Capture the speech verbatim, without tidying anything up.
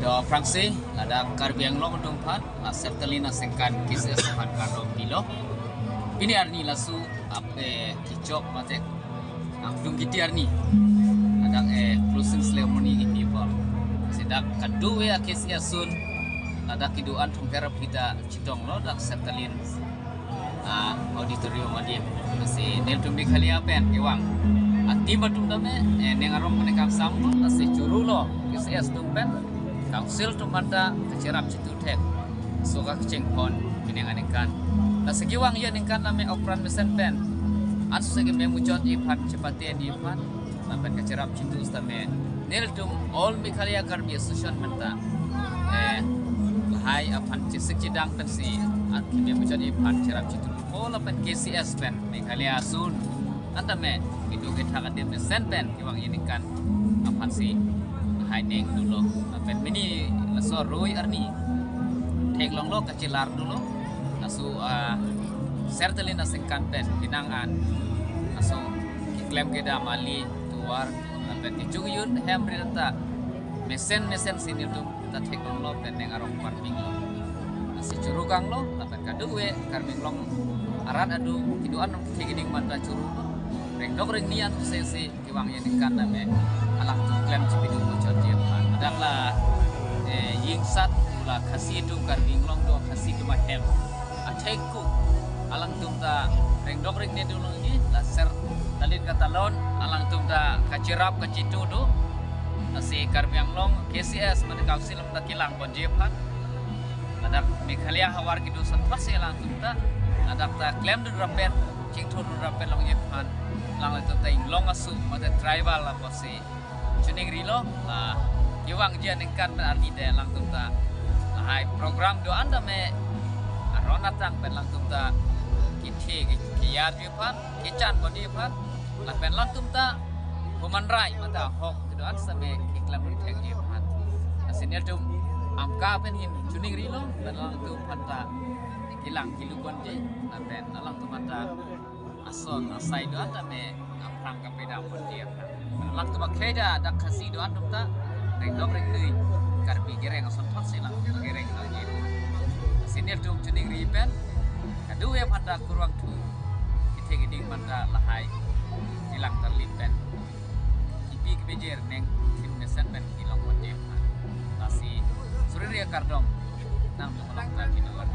Aphrangsi ladak Karbi Anglong atum aphan, la Sertalin aningkan K C S aphan kardom pilo. Pini arni laso ape kechok mate angdung kiti arni, ladak eh closing ceremony kipi apor. Lasi dak kadokave a K C S ason ladak kedo-an thomkep ra phli ta chetonglo dak Sertalin ah, auditorium adim. Lasi nelitum Meghalaya pen kevang a team atum tame, eh, ning arong pen kangsamlo, lasi chorolo K C S atum pen, council atum anta kacherap chitu thek, so kachingpon pining aningkan. Lasi kevangji aningkan tame apran mesen pen, ansi keme muchotji aphan, chepatiji aphan, lapen kacherap chitu setame nelitum All Meghalaya Karbi Association pen ta, eh, lahai aphan chesik chedang pensi, ah, keme muchotji aphan cherap chitu. All lapen K C S pen Meghalaya ason an tame kedo kethak adim mesen pen kevangji aningkan aphansi lahai ning dolo. Lapen pini laso aroi arni theklonglo, kachelar dolo. Laso, ah, Sertalin aningkan pen penang an laso keklem kedam ali tovar lapen kechungjun hem ri ta mesen mesen si nelitum ta theklonglo pen ning arong parpinglo. Lasi choro kanglo lapen kadokave Karbi Anglong arat adu kedo-an nong kethe keding manta choro, rengdok rengni an sesi kevangji aningkan tame alangtum klem chepidun muchotji aphan. Dak la, eh, ingsat la Khasi atum, Karbi Anglong do Khasi atum ahem athek ku alangtum ta rengdok rengni dun longji, la Sertalin katalon alangtum ta kacherap kachitu do. Lasi Karbi Anglong K C S mate council ta kelang ponji aphan, ladak Meghalaya havar kedo asonthotsi alangtum ta ladak ta klemdun rapet, chingthurdun rapet longji aphan, alangtum ta Inglong aso mate tribal apotsi choningrilo, la kevangji aningkan pen arni de alangtum ta lahai program do-an tame aron atang pen alangtum ta kethe ke-, keyarji aphan, kechan ponji aphan, lapen alangtum ta human right mate ahok kedo-an setame keklemdun thekji aphan. Lasi nelitum Amka pen hin choningrilo, pen alangtum aphan ta kelang kelu ponji, lapen alangtum anta ason asai do-an tame aphrang kapedam ponji aphan. Alangtum akhei ta dak Khasi do-an atum ta rengdok rengni, Karbi kereng asonthotsi alangtum kereng longji. Lasi nelitum choningri pen kadokave aphan ta kurvangthu, kethe keding aphan ta lahai kelang tarlip pen kipi kepajir ning thim mesen pen kelong ponji aphan. Lasi suri ria kardom nangtum along ta kedo-an.